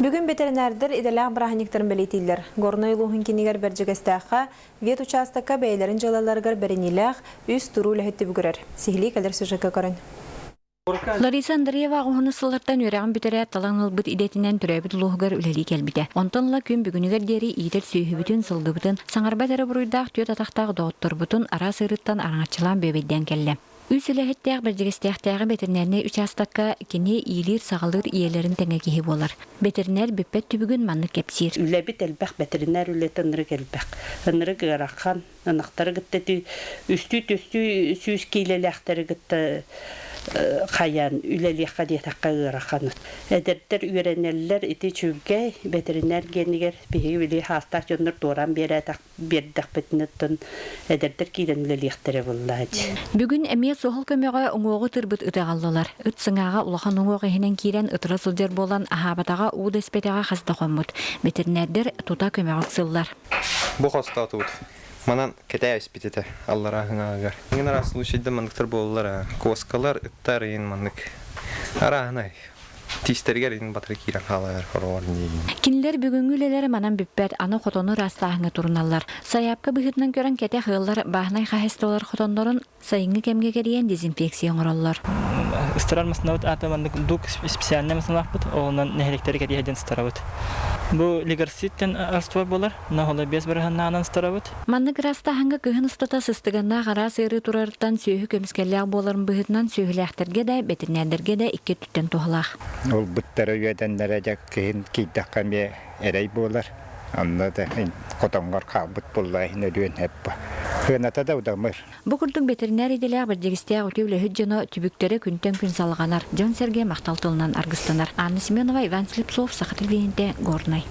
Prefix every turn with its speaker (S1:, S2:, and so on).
S1: Бүгүн бэтэринээрдэр идэлээх бырааһынньыктарын бэлиэтииллэр. Горнай улууһун киинигэр Бэрдьигэстээххэ ветучаастакка бэйэлэрин дьыалаларыгар бэриниилээх үс туруу үлэһит түбүгүрэр. Сиһилии кэлэр сюжекка көрөн.
S2: Лариса Андреева оҕону сыллартан үөрэҕин бүтэрээт талан ылбыт идэтинэн төрөөбүт улууһугар үлэлии кэлбитэ. Онтон ыла күн бүгүнүгэр диэри иитэр сүөһүбүтүн, сылгыбытын, саҥарбат эрэ буруйдаах түөрт атахтаах доҕотторбутун араас ыарыыттан араҥаччылаан бүөбэйдээн кэллэ. Үс үлэһиттээх Бэрдьигэстээхтээҕи бэтэринээрнэй учаастакка кини иилиир-саҕалыыр ийэлэрин тэҥэ киһи буолар. Бэтэринээр бүппэт түбүгүн маннык кэпсиир.
S3: Үлэбит элбэх, бэтэринээр үлэтэ ынырык элбэх. Ынырык ыарахан, ынахтары кытта үстүү-түстүү сүүс киилэлээхтэри кытта хайаан үлэлиэххэ диэтэххэ ыарахан. Эдэрдэр үөрэнэллэр ити үчүгэй бэтэринээр гиэнигэр биһиги били хаастаах дьоннор туораан биэрээтэх биэрдэхпитинэ оттон эдэрдэр киирэн үлэлиэхтэрэ буоллааччы.
S2: Бүгүн эмиэ суһал көмөҕө уҥуоҕу ытырбыт ыты аҕаллылар. Ыт сыҥааҕа улахан уҥуох иһинэн киирэн ытыра сылдьар буолан аһаабатаҕа уу да испэтэҕэ хас да хоммут. Бэтэринээрдэр тута көмөҕө ыксыллар.
S4: Бу хостоотубут. Манан кэтээ испит этэ аллараа ыҥааҕыгар. Иҥин араас случайда манныктар буолаллар куоскалар, ыттар иин маннык арааһынай тиистэригэр иин батары киирэн хаалар хороҕор диигин.
S2: Кинилэр бүгүҥҥү үлэлэрэ манан бүппэт, аны хотону ыраастааһыҥҥа туруналлар. Сайаапка быһыытынан көрөн кэтэх ыаллар бааһынай хаһаайыстыбалар хотоннорун сайыҥҥы кэмҥэ кэрийэн дезинфекция оҥороллор.
S5: Ыстарар массыынабыт аата маннык дук специальнай массыыналаахпыт, онон нэһилиэктэри кэтиһэ диэн ыстарабыт. Бу Лигарситтэн раствор буолар, наһола 5 бырыһаннааҕынан ыстарабыт.
S2: Маннык ыраастааһыҥҥа кыһын устата сыстыганнаах араас ыарыы турарыттан сүөһү көмүскэллээх буоларын быһыытынан сүөһүлээхтэргэ да, бэтэринээрдэргэ да икки өттүттэн туһалаах.
S6: Ылбыттара үөдэннэрэ дьэ киһин киирдэххэ эмиэ эрэй буолар. Онно да хотоҥҥор хаалбыт буолла иһин өлүөн сөп. Сыаната да удамыр.
S2: Бу курдук бэтэринээр идэлээх Бэрдьигэстээх үтүө үлэһит дьоно түбүктэрэ күнтэн күн салҕанар, дьон-сэргэ махтал тылынан аргыстанар. Анна Семенова, Иван Слепцов, Саха телевидениетэ, Горнай.